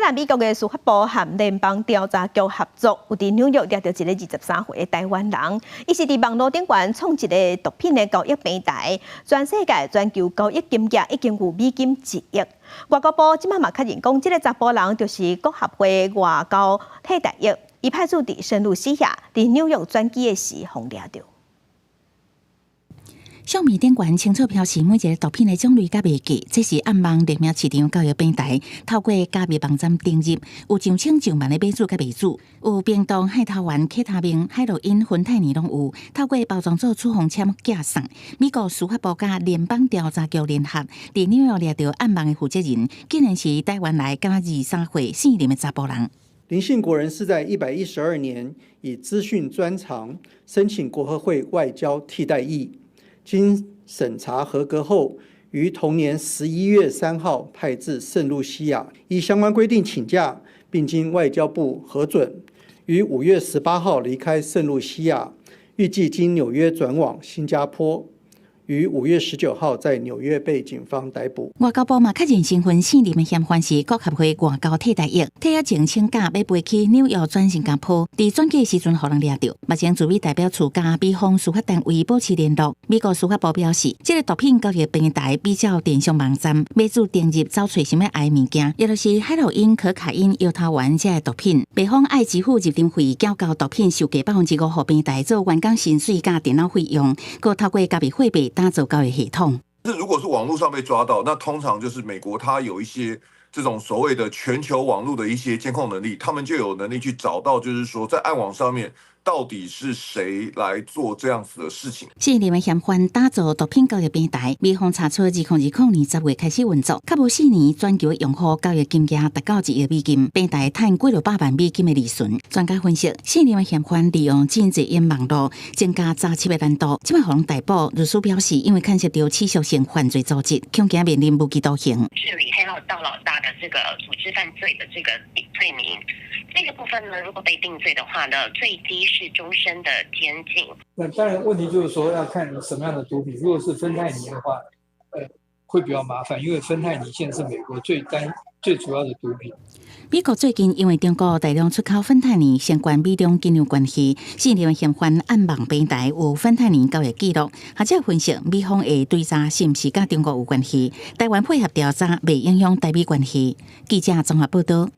咱美國的司法部和聯邦調查局合作，有佇紐約掠著一个23歲的台灣人，伊是佇網路頂懸創一个毒品的交易平台，全世界全球交易金額已經有美金1億。外交部這擺嘛確認講，這个查埔人就是國合會外交替代役，伊派駐佇聖露西亞，佇紐約轉機的時予掠著。相片頂懸清楚標示每一个毒品的種類佮賣價，這是暗網匿名市場交易平台，透過加密網站登入，有上千上萬的買主佮賣主，有冰毒、海頭丸、K 他命、海洛因、芬太尼攏有，透過包裝做處方簽寄送。美國司法部佮聯邦調查局聯合，佇紐約掠著暗網的負責人，竟然是台灣來敢若23歲姓林的查埔人。林姓國人是在112年以資訊專長申請國合會外交替代役。經審查合格後，於同年11月3號派至聖露西亞，依相關規定請假，並經外交部核准，於5月18號離開聖露西亞，預計經紐約轉往新加坡。於5月19號在紐約被警方逮捕。外交部嘛確認身份，姓林的嫌犯是國合會外交替代役，退役前請假欲飛去紐約轉新加坡，佇轉機的時陣予人掠著。目前駐美代表處佮美方司法單位保持聯絡。美國司法部表示，這个毒品交易平台比照電商網站，買主登入找揣想欲愛的物件，也就是海洛因、可卡因、搖頭丸這个毒品。賣方愛支付入場費，繳交毒品售價5%予平台做員工薪水佮電腦費用，閣透過加密貨幣打造交易系統。這如果是網絡上被抓到，那通常就是美國，它有一些這種所謂的全球網絡的一些監控能力，他們就有能力去找到，就是說在暗網上面到底是誰來做這樣子的事情。姓林的嫌犯打造毒品交易平台，美方查出2020年10月開始運作，較無4年，全球用戶交易金額達到1億美金，平台賺幾落百萬美金的利潤。專家分析，姓林的嫌犯利用真濟用網路增加詐欺的難度。這擺予人逮捕，律師表示，因為牽涉到持續性犯罪組織，恐驚面臨無期徒刑。治理黑道老大的這個組織犯罪的這個罪名，這個部分呢，如果被定罪的話呢，最低是終身的監禁。那當然問題就是說要看什麼樣的毒品，如果是芬太尼的話，會比較麻煩，因為芬太尼現在是美國最單最主要的毒品。美國最近因為中國大量出口芬太尼，相關美中緊張關係，姓林嫌犯暗網平台有芬太尼交易記錄。學者分析，美方會追查是毋是佮中國有關係，台灣配合調查，袂影響台美關係。記者綜合報道。